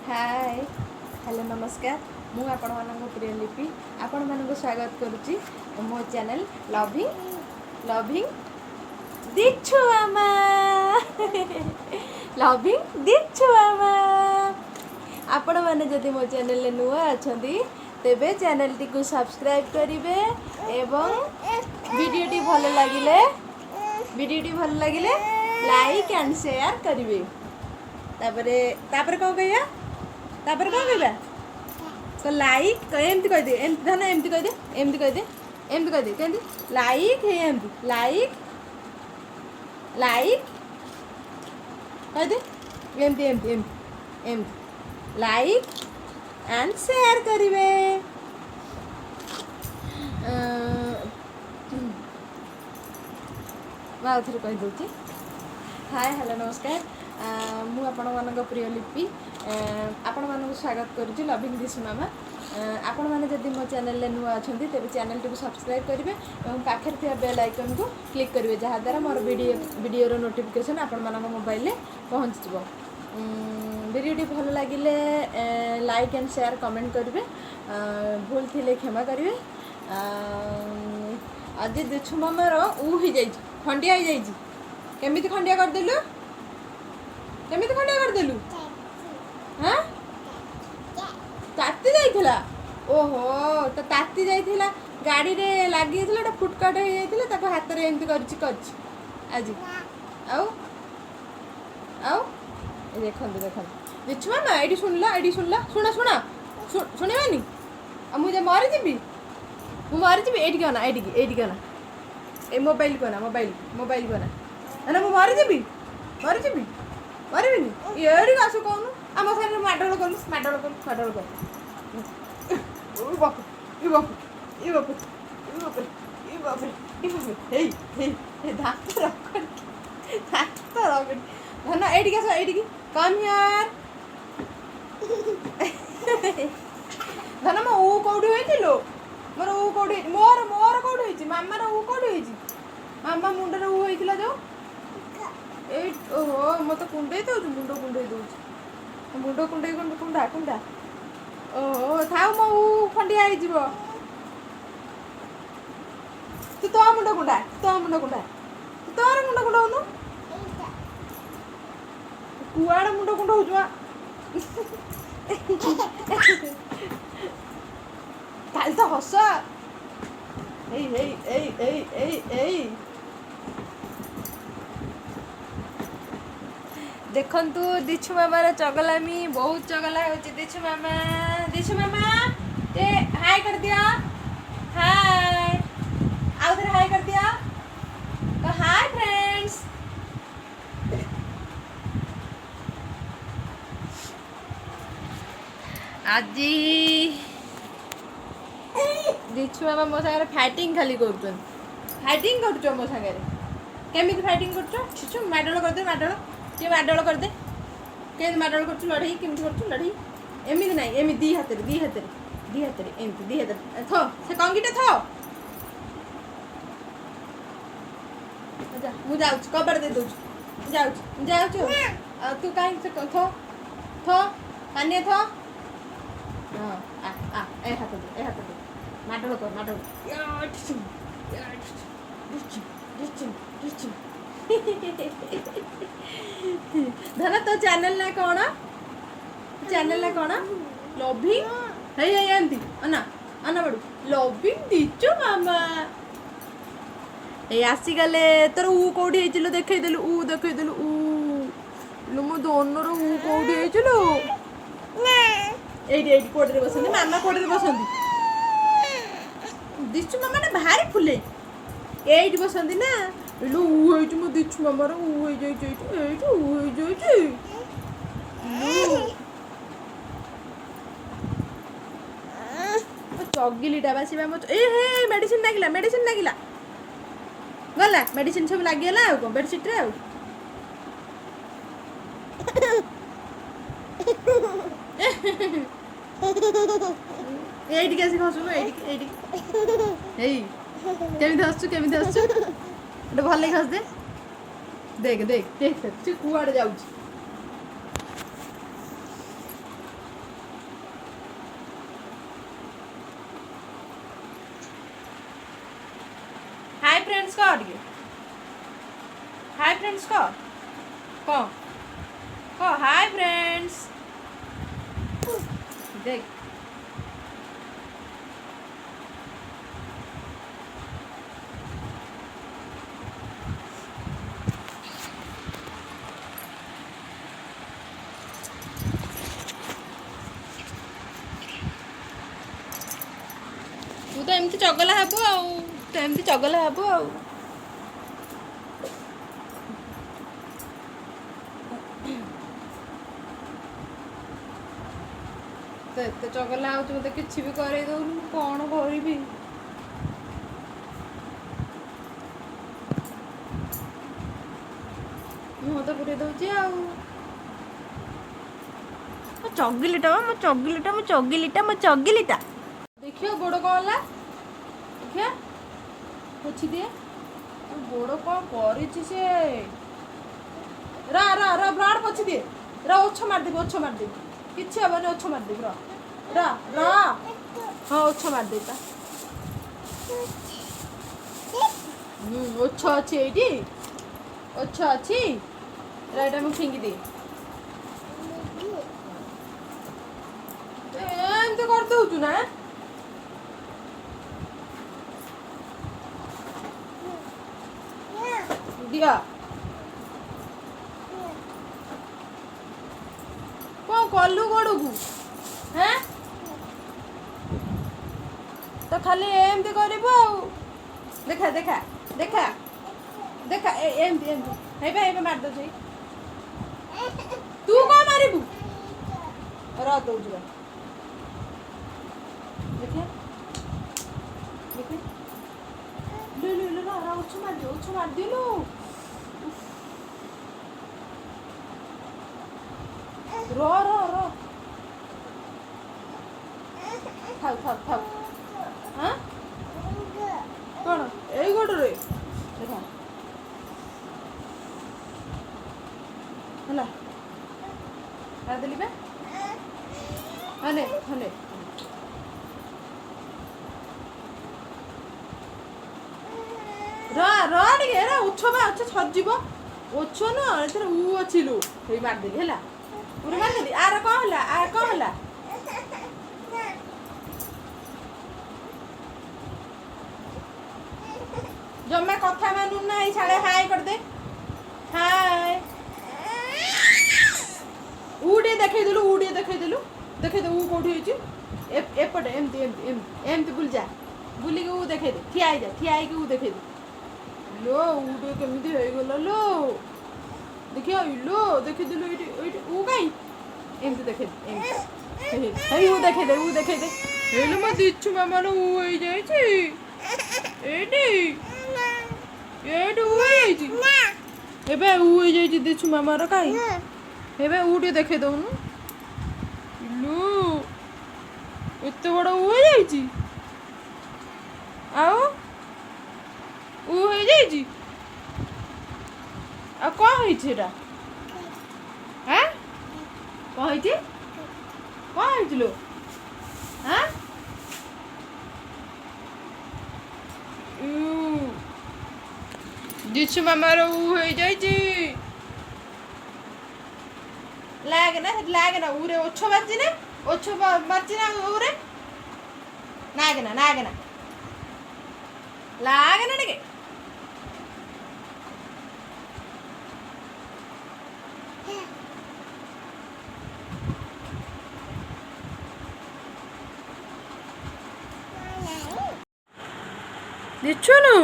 ହାଏ, hello, ନମସ୍କାର। ମୁଁ ଆପଣମାନଙ୍କ ପ୍ରିୟ ଲିପି ଆପଣମାନଙ୍କୁ ସ୍ୱାଗତ କରୁଛି ମୋ ଚ୍ୟାନେଲ୍ ଲଭିଂ ଲଭିଂ ଦିଛୁ ମାମା, ଲଭିଂ ଦିଛୁ ମାମା। ଆପଣମାନେ ଯଦି ମୋ ଚ୍ୟାନେଲରେ ନୂଆ ଅଛନ୍ତି, ତେବେ ଚ୍ୟାନେଲଟିକୁ ସବସ୍କ୍ରାଇବ୍ କରିବେ ଏବଂ ଭିଡ଼ିଓଟି ଭଲ ଲାଗିଲେ ଲାଇକ୍ ଆଣ୍ଡ ସେୟାର କରିବେ। ତାପରେ କ'ଣ କହିବା? ତାପରେ କ'ଣ କହିବା? ତ ଲାଇକ୍ ଏମିତି କହିଦେ, ଏମିତି ଧନ, ଏମିତି କହିଦେ, ଏମିତି କହିଦେ, ଏମିତି କହିଦେ। କେମିତି ଲାଇକ୍? ହେଇ, ଏମିତି ଲାଇକ୍, ଲାଇକ୍ କହିଦେ। ଏମିତି, ଏମିତି, ଏମିତି, ଏମିତି ଲାଇକ୍ ଆଣ୍ଡ ସେୟାର କରିବେ। ମୁଁ ଆଉ ଥରେ କହିଦେଉଛି। ହାଏ, ହ୍ୟାଲୋ, ନମସ୍କାର। ମୁଁ ଆପଣମାନଙ୍କ ପ୍ରିୟ ଲିପି ଆପଣମାନଙ୍କୁ ସ୍ୱାଗତ କରୁଛି ଲଭିଂ ଦିଶୁ ମାମା। ଆପଣମାନେ ଯଦି ମୋ ଚ୍ୟାନେଲରେ ନୂଆ ଅଛନ୍ତି, ତେବେ ଚ୍ୟାନେଲଟିକୁ ସବସ୍କ୍ରାଇବ୍ କରିବେ ଏବଂ ପାଖରେ ଥିବା ବେଲ୍ ଆଇକନ୍କୁ କ୍ଲିକ୍ କରିବେ, ଯାହାଦ୍ୱାରା ମୋର ଭିଡ଼ିଓର ନୋଟିଫିକେସନ୍ ଆପଣମାନଙ୍କ ମୋବାଇଲରେ ପହଞ୍ଚିଯିବ। ଭିଡ଼ିଓଟି ଭଲ ଲାଗିଲେ ଲାଇକ୍ ଆଣ୍ଡ ସେୟାର, କମେଣ୍ଟ କରିବେ। ଭୁଲ ଥିଲେ କ୍ଷମା କରିବେ। ଆଜି ଦିଛୁ ମାମାର ଉ ହେଇଯାଇଛି, ଖଣ୍ଡିଆ ହେଇଯାଇଛି। କେମିତି ଖଣ୍ଡିଆ କରିଦେଲୁ? କେମିତି ଖଣ୍ଡିଆ କରିଦେଲୁ? ହଁ, ତାତି ଯାଇଥିଲା। ଓହୋ, ତ ତାତି ଯାଇଥିଲା, ଗାଡ଼ିରେ ଲାଗିଯାଇଥିଲା, ଗୋଟେ ଫୁଟକାଟ ହେଇଯାଇଥିଲା। ତାକୁ ହାତରେ ଏମିତି କରିଛି ଆଜି। ଆଉ ଆଉ ଏ ଦେଖନ୍ତୁ, ଦେଖନ୍ତୁ ଦିଛୁ ମାମା। ଏଇଠି ଶୁଣିଲ, ଏଇଠି ଶୁଣିଲ। ଶୁଣ, ଶୁଣ, ଶୁଣିବାନି ଆଉ। ମୁଁ ଯେ ମରିଯିବି, ମୁଁ ମରିଯିବି। ଏଇଠିକି ଅନା, ଏଇଠିକି, ଏଇଠିକି ଅନା। ଏଇ ମୋବାଇଲକୁ ଅନା, ମୋବାଇଲ, ମୋବାଇଲକୁ ଅନା ନା। ମୁଁ ମରିଯିବି, ମରିଯିବି, ମରିବିନି। ଏଇଠିକି ଆସୁ, କହୁନୁ, ଆମ ସାଙ୍ଗରେ ମାଡ଼ଗୋଳ କଲୁ, ମାଡ଼ଗୋଳ କଲୁ, ମାଡ଼ଗୋଳ କଲୁ। ଇ ବାପ, ଇ ବାପ, ଇ ବାପ, ଇ ବାପରେ, ଇ ବାପରେ, ଇ ବାପରେ। ହେଇ ହେଇ ହେଇ, ଦାନ୍ତ ରଖ, ଦାନ୍ତ ରଖ। ଧନ, ଏଇଠିକି ଆସ, ଏଇଠିକି। କମ୍ here. ଧନ, ମୋ ଉ କୋଉଠି ହେଇଥିଲୁ? ମୋର ଉ କୋଉଠି ହେଇଛି? ମୋର କୋଉଠି ହେଇଛି? ମାମାର ଉ କୋଉଠି ହେଇଛି? ମାମା ମୁଣ୍ଡରେ ଉ ହେଇଥିଲା ଯୋଉ ଏଇ। ଓହୋ, ମତେ କୁଣ୍ଡେଇ ଦଉଛି, ମୁଣ୍ଡ କୁଣ୍ଡେଇ ଦଉଛି। ମୁଣ୍ଡ କୁଣ୍ଡେଇ କୁଣ୍ଡ, କୁଣ୍ଡା, କୁଣ୍ଡା। ଓହୋ, ଥାଉ, ମୋ ଉ ଖଣ୍ଡିଆ ହେଇଯିବ। ତୁ ତୋ ମୁଣ୍ଡ କୁଣ୍ଡା, ତୋ ମୁଣ୍ଡ କୁଣ୍ଡା। ତୁ ତୋର ମୁଣ୍ଡ କୁଣ୍ଡଉନୁ? କୁଆଡ଼େ ମୁଣ୍ଡ କୁଣ୍ଡଉଛୁ ଆ? କାଲି ତ ହସ। ଏଇ ଏଇ ଏଇ ଏଇ ଏଇ ଏଇ ଦେଖନ୍ତୁ ଦିଛୁ ମାମାର ଚଗଲାମି। ବହୁତ ଚଗଲା ହେଉଛି ଦିଛୁ ମାମା। ଦିଛୁ ମାମା, ଏ ହାଇ କରିଦିଅ, ହାଇ। ଆଉ ଥରେ ହାଇ କରିଦିଅ ତ। High friends. ଆଜି ଦିଛୁ ମାମା ମୋ ସାଙ୍ଗରେ ଫାଇଟିଂ ଖାଲି କରୁଛନ୍ତି। ଫାଇଟିଂ କରୁଛ ମୋ ସାଙ୍ଗରେ? କେମିତି ଫାଇଟିଂ କରୁଛ? ଛିଛୁ, ମାଡ଼ୋଳ କରିଦେ, ମାଡ଼ୋଳ ଟିକେ, ମାଡ଼ୋଳ କରିଦେ। କେମିତି ମାଡ଼ୋଳ କରୁଛୁ? ଲଢ଼େଇ କେମିତି କରୁଛୁ? ଲଢ଼େଇ ଏମିତି ନାହିଁ, ଏମିତି ଦି ହାତରେ, ଦି ହାତରେ, ଦି ହାତରେ, ଏମିତି ଦି ହାତରେ। ଥ ସେ କଙ୍ଗିଟା ଥ। ଯା, ମୁଁ ଯାଉଛି, କବାଟ ଦେଇ ଦଉଛି। ଯାଉଛି, ମୁଁ ଯାଉଛି। ଆଉ ତୁ କାହିଁକି ସେ ଥ, ଥ, ପାନିଆ ଥ। ହଁ, ଆ ଆ, ଏ ହାତ ଦେ, ଏ ହାତ ଦେ। ମାଡ଼ୋଳ କର, ମାଡ଼ୋଳ। ଡିଚୁ ଡିଚୁ। ଧନ, ତୋ ଚ୍ୟାନେଲ ନା କ'ଣ? ଚ୍ୟାନେଲ ନା କ'ଣ? ଲଭିଂ। ହେଇ ହେଇ, ଏମିତି ଅନା, ଅନା ବଡୁ। ଲଭିଂ ଦିଚୁ ମାମା। ଏଇ ଆସିଗଲେ। ତୋର ଉ କୋଉଠି ହେଇଥିଲୁ? ଦେଖେଇଦେଲୁ, ଉ ଦେଖେଇଦେଲୁ। ଉ ଲୋ, ମୋ ଧନର ଉ କୋଉଠି ହେଇଥିଲୁ? ଏଇଠି, ଏଇଠି କୋଡ଼ରେ ବସନ୍ତି ମାମା, କୋଡ଼ରେ ବସନ୍ତି। ଦିଚୁ ମାମାଟା ଭାରି ଫୁଲେଇ। ଏଇଠି ବସନ୍ତି ନା? ଏଲୋ, ଉ ହେଇଛି ମୋ ଦିଚୁ ମାମାର, ଉ ହେଇଯାଇଛି ଏଇଠି, ଏଇଠି ଉ ହେଇଯାଇଛି। ଚଗିଲିଟା ବା ସେ ବା ମୋ। ଏ ହେ, ମେଡ଼ିସିନ ଲାଗିଲା, ମେଡ଼ିସିନ ଲାଗିଲା, ଗଲା ମେଡ଼ିସିନ ସବୁ ଲାଗିଗଲା। ଆଉ କ'ଣ ବେଡ଼ସିଟ୍ରେ ଆଉ? ଏଇଠିକି ଆସିକି ହସୁନୁ, ଏଇଠିକି, ଏଇଠିକି। ଏଇ କେମିତି ହସୁଛୁ? କେମିତି ହସୁଛୁ? ଗୋଟେ ଭଲ ହସ ଦେ। ଦେଖ, ଦେଖ, ଦେଖ, ସେ କୁଆଡ଼େ ଯାଉଛି? ଫ୍ରେଣ୍ଡସ୍ କହ ଟିକେ, ହାଇ ଫ୍ରେଣ୍ଡସ୍ କହ, କହ କହ ହାଇ ଫ୍ରେଣ୍ଡସ୍। ଦେଖ, ତୁ ତ ଏମିତି ଚଗଲା ହେବୁ ଆଉ, ତୁ ଏମିତି ଚଗଲା ହେବୁ ଆଉ। ତ ଏତେ ଚଗଲା ହଉଛି, ମତେ କିଛି ବି କରେଇ ଦଉନି, ମୁଁ କ'ଣ କରିବି? ମୁହଁ ତ ପୁରେଇ ଦଉଛି ଆଉ। ମୋ ଚଗିଲିଟା ବା, ମୋ ଚଗିଲିଟା, ମୋ ଚଗିଲିଟା, ମୋ ଚଗିଲିଟା। ଦେଖିବ ଗୋଡ଼ କ'ଣ ହେଲା, ଦେଖିଆ ପୋଛି ଦିଏ। ଗୋଡ଼ କ'ଣ କରିଛି ସେ? ର ର ର, ବ୍ଲଡ଼ ପୋଛି ଦିଏ। ର, ଓଛ ମାରିଦେବି, ଓଛ ମାରିଦେବି, କିଛି ହବନି, ଓଛ ମାରିଦେବି। ର ର ର, ହଁ, ଓଛ ମାରିଦେବି ପା। ହୁଁ, ଓଛ ଅଛି ଏଇଠି, ଓଛ ଅଛି। ର, ଏଇଟା ମୁଁ ଫିଙ୍ଗି ଦିଏ। ଏମିତି କରିଦଉଛୁ ନା? ଦିଅ, କ'ଣ କଲୁ ଗୋଡ଼କୁ? ହେଁ, ତ ଖାଲି ଏମିତି କରିବୁ ଆଉ। ଦେଖା ଦେଖା ଦେଖା ଦେଖା, ଏମିତି ଏମିତି ହେଇପା, ହେଇପା, ମାରିଦଉଛି। ତୁ କ'ଣ ମାରିବୁ? ର, ଦଉଛି ର। ଦେଖିଆ ଦେଖିଆ, ଲେ ଲେ ଲେ, ର ର, ଓଛ ମାରିଦିଅ, ଓଛ ମାରିଦିଲୁ। ର ର ର, ଥାଉ ଥାଉ ଥାଉ। ହଁ, କ'ଣ ଏଇ ଗୋଡ଼ରେ ଦେଖା ହେଲା? ମାରିଦେଲି ବା। ହଁ ନେ, ହଁ ନେ। ର ର ଟିକେ ର, ଓଛ ବା, ଓଛ ସରିଯିବ। ଓଛ ନୁହଁ, ଏଥିରେ ଉ ଅଛି ଲୋ। ହେଇ, ମାରିଦେଲି, ହେଲା, ପୁରା ମାରିଦେଲି। ଆର କ'ଣ ହେଲା? ଆର କ'ଣ ହେଲା? ଜମା କଥା ମାନୁ ନା। ଏଇ ସାଡେ ହାଇ କରିଦେ, ହାଇ। ଉ ଟିକେ ଦେଖେଇଦେଲୁ, ଉ ଟିକେ ଦେଖେଇଦେଲୁ, ଦେଖେଇଦେ ଉ କୋଉଠି ହେଇଛି। ଏପଟେ ଏମିତି ଏମିତି ଏମିତି ଏମିତି ବୁଲିଯା, ବୁଲିକି ଉ ଦେଖେଇଦେ। ଠିଆ ହେଇଯା, ଠିଆ ହେଇକି ଉ ଦେଖେଇଦେ। ଲୋ, ଉ ଟିକେ କେମିତି ହେଇଗଲା ଲୋ, ଦେଖିଆ। ଇଲୋ, ଦେଖିଦେଲୁ, ଏଇଠି ଏଇଠି ଉ କାଇଁ? ଏମିତି ଦେଖେଇଦେ, ଏମିତି। ହେଇ, ଉ ଦେଖେଇଦେ, ଉ ଦେଖେଇଦେ। ହେଇଲୋ, ମୋ ଦିଛୁ ମାମାର ଉ ହେଇଯାଇଛି ଏଇଠି, ଏଇଠି ଉ ହେଇଯାଇଛି। ଏବେ ଉ ହେଇଯାଇଛି ଦିଛୁ ମାମାର କାଇଁ? ଏବେ ଉ ଟିକେ ଦେଖେଇ ଦଉନୁ। ଇଲୋ, ଏତେ ବଡ଼ ଉ ହେଇଯାଇଛି। ଆଉ ଉ ହେଇଯାଇଛି, ଆଉ କ'ଣ ହେଇଛି ଏଟା? ଆଁ, କ'ଣ ହେଇଛି? କ'ଣ ହେଇଛି ଲୋ? ଆଁ, ଉ ଦିଛୁ ମାମାର ଉ ହେଇଯାଇଛି। ଲାଗେ ନା, ସେଠି ଲାଗେ ନା। ଉରେ ଓଛ ମାରିଛି ନା? ଓଛ ମାରିଛି ନା ଉରେ? ନାଗେ ନା, ନାଗେ ନା, ଲାଗେ ନା ଟିକେ। ଦିଛୁନୁ,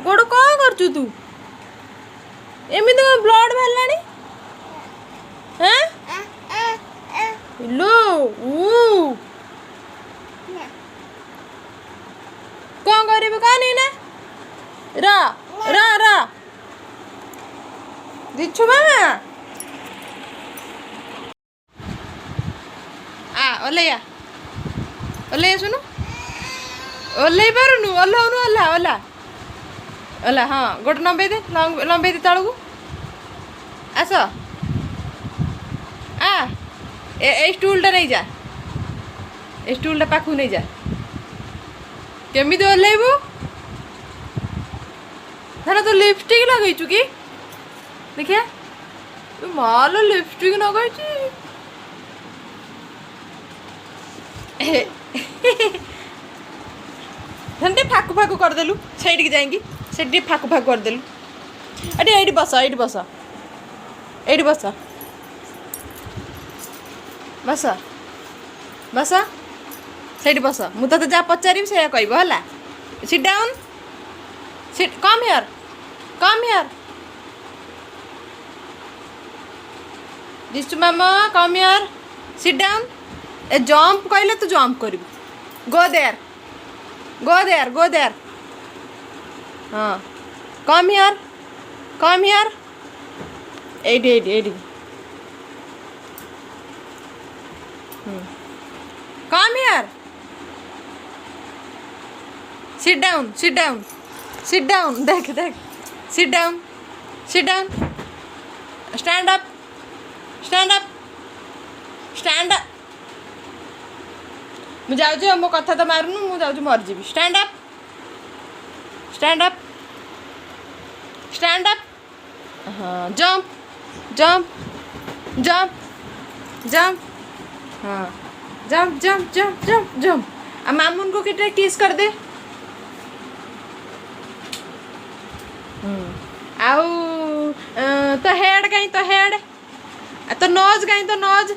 ଗୋଡ଼ କ'ଣ କରୁଛୁ ତୁ ଏମିତି? କ'ଣ ବ୍ଲଡ୍ ବାହାରିଲାଣି? ହେଁ ଇଲୋ, ଉ କ'ଣ କରିବୁ କହନି ନା? ର ର ର, ଦିଛୁ ମାମା, ଆ, ଓହ୍ଲେଇଆ, ଓହ୍ଲେଇ ଆସୁନୁ। ଓହ୍ଲେଇ ପାରୁନୁ? ଓହ୍ଲାଉନୁ, ଓହ୍ଲା ଓହ୍ଲା ଓହ୍ଲା। ହଁ, ଗୋଟେ ଲମ୍ବେଇ ଦେ, ଲମ୍ବେଇ ଦେ ତଳକୁ। ଆସ, ଆ, ଏଇ ଷ୍ଟୁଲଟା ନେଇଯା, ଏଇ ଷ୍ଟୁଲଟା ପାଖକୁ ନେଇଯା। କେମିତି ଓହ୍ଲେଇବୁ? ଧନ, ତୁ ଲିପଷ୍ଟିକ୍ ଲଗେଇଛୁ କି? ଦେଖିଆ। ମାଲ, ଲିପଷ୍ଟିକ୍ ଲଗେଇଛି। ଧନ, ଟିକେ ଫାକୁ ଫାକୁ କରିଦେଲୁ। ସେଇଠିକି ଯାଇକି ସେଠି ଟିକେ ଫାକୁ ଫାକୁ କରିଦେଲୁ। ଏଠି, ଏଇଠି ବସ, ଏଇଠି ବସ, ଏଇଠି ବସ, ବସ, ବସ, ସେଇଠି ବସ। ମୁଁ ତୋତେ ଯାହା ପଚାରିବି, ସେଇଆ କହିବ, ହେଲା? Sit down, sit. Come here, come here. ଜିସୁ Mama, come here, sit down. A, jump କହିଲେ ତୁ ଜମ୍ପ କରିବୁ। Go there, go there, go there. ହଁ, come here, come here. ଏଇଠି, ଏଇଠି, ଏଇଠି। Come here, sit down, sit down, sit down. ଦେଖ, ଦେଖ। Sit down, sit down. Stand up, stand up, stand up. ମୁଁ ଯାଉଛି ଆଉ, ମୋ କଥା ତ ମାରୁନୁ। ମୁଁ ଯାଉଛି, ମରିଯିବି। Stand up, stand up, stand up. ହଁ, ଜମ୍ପ, ଜମ୍ପ, ଜମ୍ପ, ଜମ୍ପ। ହଁ, jump, jump, jump, jump, jump. ଆଉ ମାମୁନକୁ କେତେ କିସ୍ କରିଦେ। ଆଉ ତୋ ହେଡ୍ କାହିଁ? ତୋ ହେଡ୍? ଆଉ ତୋ ନୋଜ୍ କାହିଁ? ତୋ ନୋଜ୍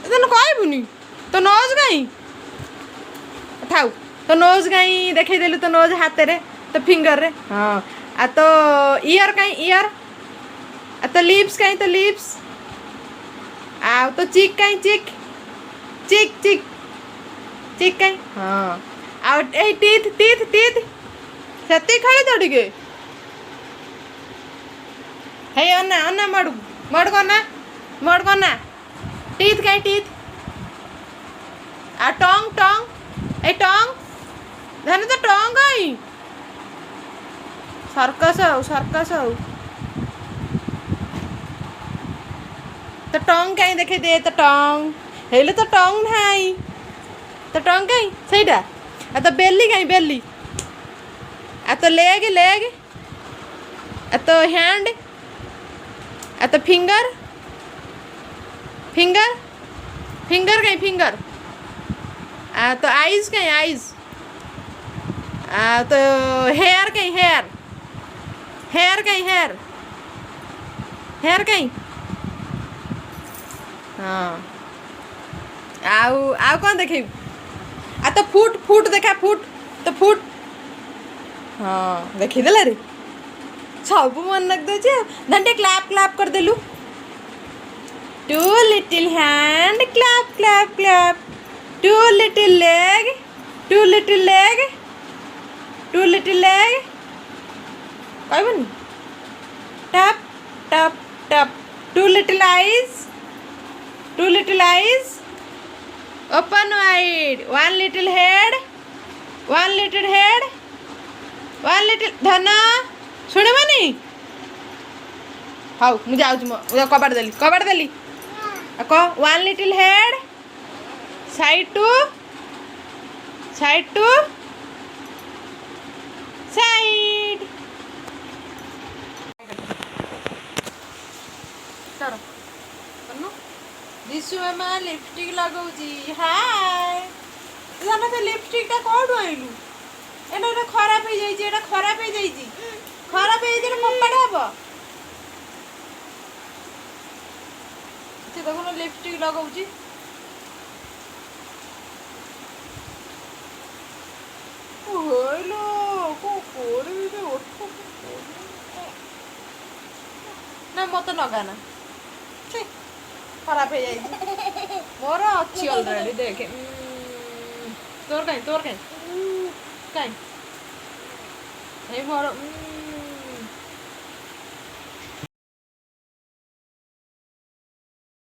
ତେଣୁ କହିବୁନି। ତୋ ନୋଜ୍ କାହିଁ? ଥାଉ। ତୋ ନୋଜ୍ କାହିଁ? ଦେଖେଇଦେଲୁ ତୋ ନୋଜ୍ ହାତରେ, ତୋ ଫିଙ୍ଗରରେ। ହଁ, ଆଉ ତୋ ଇୟର୍ କାହିଁ? ଇୟର୍? ଆଉ ତୋ ଲିପ୍ସ କାହିଁ? ତୋ ଲିପ୍ସ? ଆଉ ତୋ ଚିକ୍ କାହିଁ? ଚିକ୍, ଚିକ୍, ଚିକ୍, ଚିକ୍ କାହିଁ? ହଁ, ଆଉ ଏଇ ଟିଥ୍, ଟିଥ୍, ଟିଥ୍। ସେତିକି ଖେଳି ତ ଟିକେ। ହେଇ, ଅନା, ଅନା ମଡ଼କୁ, ମଡ଼କୁ ଅନା, ମଡ଼କୁ ଅନା। ଟିଥ୍ କାହିଁ? ଟିଥ୍? ଆଉ ଟଙ୍ଗ, ଟଙ୍ଗ, ଏଇ ଟଙ୍ଗ। ଧନ, ତ ଟଙ୍ଗ କାହିଁ? ସର୍କସ ଆଉ, ସର୍କସ ଆଉ। ତ ଟଙ୍ଗ କାହିଁ? ଦେଖେଇ ଦେ ତ ଟଙ୍ଗ। ହେଇଲେ, ତ ଟଙ୍ଗ ନାହିଁ। ତ ଟଙ୍ଗ କାହିଁ? ସେଇଟା। ଆଉ ତ ବେଲି କାହିଁ? ବେଲି? ଆଉ ତ ଲେଗ, ଲେଗ? ଆଉ ତ ହ୍ୟାଣ୍ଡ? ଆଉ ତ ଫିଙ୍ଗର, ଫିଙ୍ଗର, ଫିଙ୍ଗର କାହିଁ? ଫିଙ୍ଗର? ଆଉ ତ ଆଇଜ୍ କାହିଁ? ଆଇଜ୍? ଆଉ ତ ହେୟାର କାହିଁ? ହେୟାର, ହେୟାର କାହିଁ? ହେୟାର, ହେୟାର କାହିଁ? ହଁ, ଆଉ କ'ଣ ଦେଖେଇବୁ? ଆଉ ତ ଫୁଟ୍, ଫୁଟ୍ ଦେଖା, ଫୁଟ୍ ତ ଫୁଟ୍। ହଁ, ଦେଖେଇଦେଲା ରେ, ସବୁ ମନେ ରଖିଦେଉଛି। ଆଉ ଧନ, ଟିକେ କ୍ଲାପ୍ କ୍ଲାପ୍ କରିଦେଲୁ। Two little hand, clap, clap, clap. Two little leg, two little leg, two little leg. କହିବନି? Tap, tap, tap. Two little eyes, two little eyes, open wide. One little head, one little head, one little. ଧନ, ଶୁଣିବନି? ହଉ, ମୁଁ ଯାଉଛି। ମୁଁ କବାଟ ଦେଲି, କବାଟ ଦେଲି। କହ, one little head, side to side to side. କର। ଜିସୁ ମାମା ଲିପଷ୍ଟିକ୍ ଲଗାଉଛି। ହାଏ ଧନ, ସେ ଲିପଷ୍ଟିକ୍ଟା କୋଉଠୁ ଆଣିଲୁ? ଏଇଟା ଖରାପ ହେଇଯାଇଛି, ଏଇଟା ଖରାପ ହେଇଯାଇଛି, ଖରାପ ହେଇଯାଇଛି। ଏଇଟା ଫୋପାଡ଼ା ହବ। ସେ ଦେଖୁନ, ଲିପଷ୍ଟିକ୍ ଲଗାଉଛି। ହେଇଲୋ, କଣ କରିବି ରେ? ଓଠ ନା, ମତେ ଲଗାନା, ଛି, ଖରାପ ହେଇଯାଇଛି। ମୋର ଅଛି ଅଲରେଡି, ଦେଖେ। ତୋର କାଇଁ? ତୋର କାଇଁ? କାଇଁ? ଏଇ ମୋର।